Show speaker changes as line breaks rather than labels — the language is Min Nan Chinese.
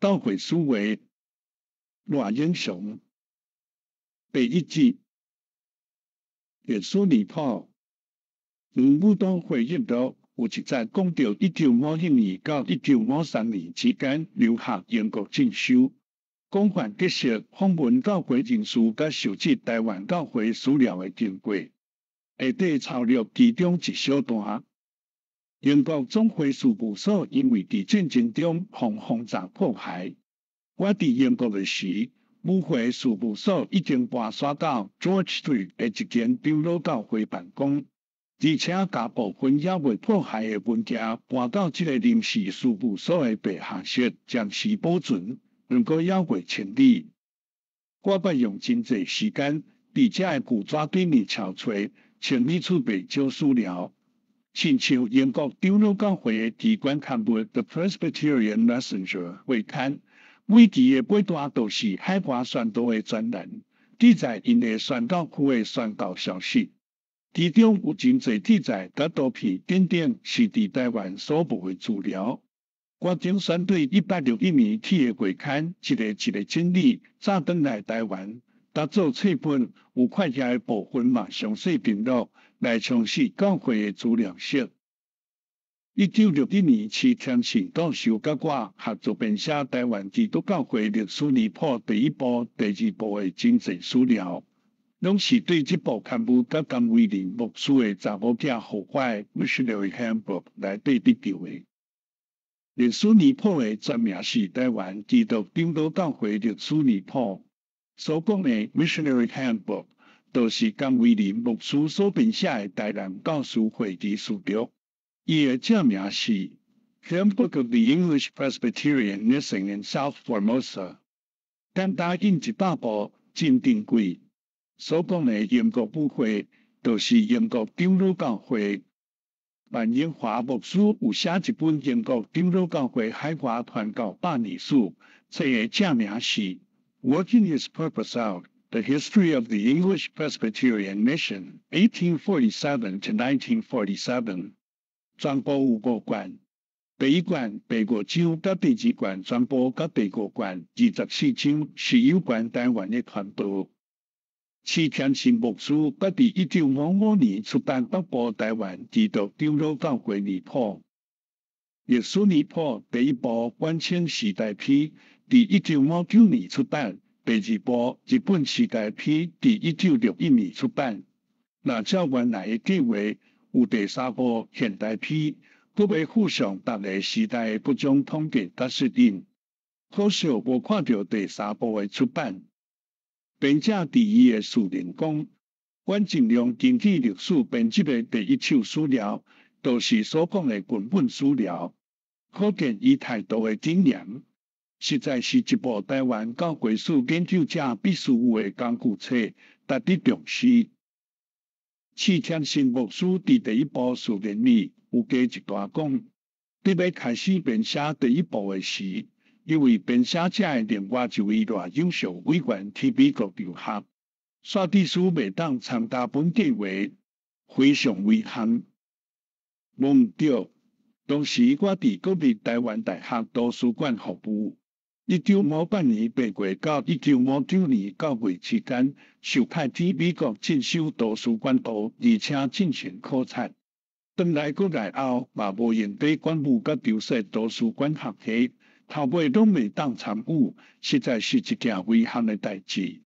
教會史話賴永祥第一集歷史年譜。梁武東回憶錄有一節講著1951年到1953年之間留學英國進修，廣泛結識訪問教會人士佮收集臺灣教會資料的經過，下底抄錄其中一小段。英國總會事務所因為佇戰爭中予轟炸破壞，我佇英國的時，母會事務所已經搬徙到 George Street 的一間長老教會辦公，而且共部分猶未破壞的文件搬到這個臨時事務所的地下室暫時保存，毋過猶未清理。我捌用真濟時間佇遮的舊紙頂面抄揣，清理出袂少資料。親像英國長老教會的機關刊物《The Presbyterian Messenger》月刊，每期的尾段都是海外宣道的專欄，記載𪜶的宣教區的宣教消息。其中有真濟記載佮圖片等等，是佇臺灣所無的資料。我精選對1861年起的月刊，一个一个整理，早轉來臺灣，佮做冊本，有缺額的部分嘛詳細編錄，來充實教會的資料室。1961年，池添信教授佮我合作編寫臺灣基督教會歷史年譜第一部、第二部的真濟資料，攏是對這部刊物佮江威林牧師的查某囝予我的《Missionary Handbook》內底得著的。歷史年譜的全名是臺灣基督長老教會歷史年譜，所講的《Missionary Handbook》就是江威林牧師所編寫的台南教師會議事錄。伊的正名是《Handbook of the English Presbyterian Mission in South Formosa》，單單印100部真珍貴。所講的英國母會，就是英國長老教會。萬英華牧師有寫一本英國長老教會海外傳教百年史，冊的正名是《Working His Purpose Out: The History of the English Presbyterian Mission, 1847 to 1947》。全部有五卷，第一卷第五章佮第二卷全部佮第五卷24章是有關臺灣的傳道。池添信牧師閣佇1955年出版北部臺灣基督長老教會年譜。歷史年譜第一部晚清時代篇，佇1959年出版；第二部日本時代篇，佇1961年出版。若照原來的計劃，有第三部現代篇，閣欲附上逐个時代的各種統計佮索引。可惜無看著第三部的出版。編者佇伊的序言講，阮盡量根據歷史編輯的第一手資料，就是所講的文本資料，可見伊態度的謹嚴，實在是一部臺灣教會史研究者必須有的工具冊，值得重視。池添信牧師佇第一部序言裡有加一段講，佇欲開始編寫第一部的時，因為編寫者的另外一位賴永祥委員去美國留學，煞致使袂當參加本計劃，非常遺憾。無毋對，當時我佇國立臺灣大學圖書館服務。1958年8月到1959年9月期間，受派去美國進修圖書館部，而且進行考察。轉來國內後，嘛無閒得管務佮籌設圖書館學系，頭尾攏袂當參與，實在是一件遺憾的代誌。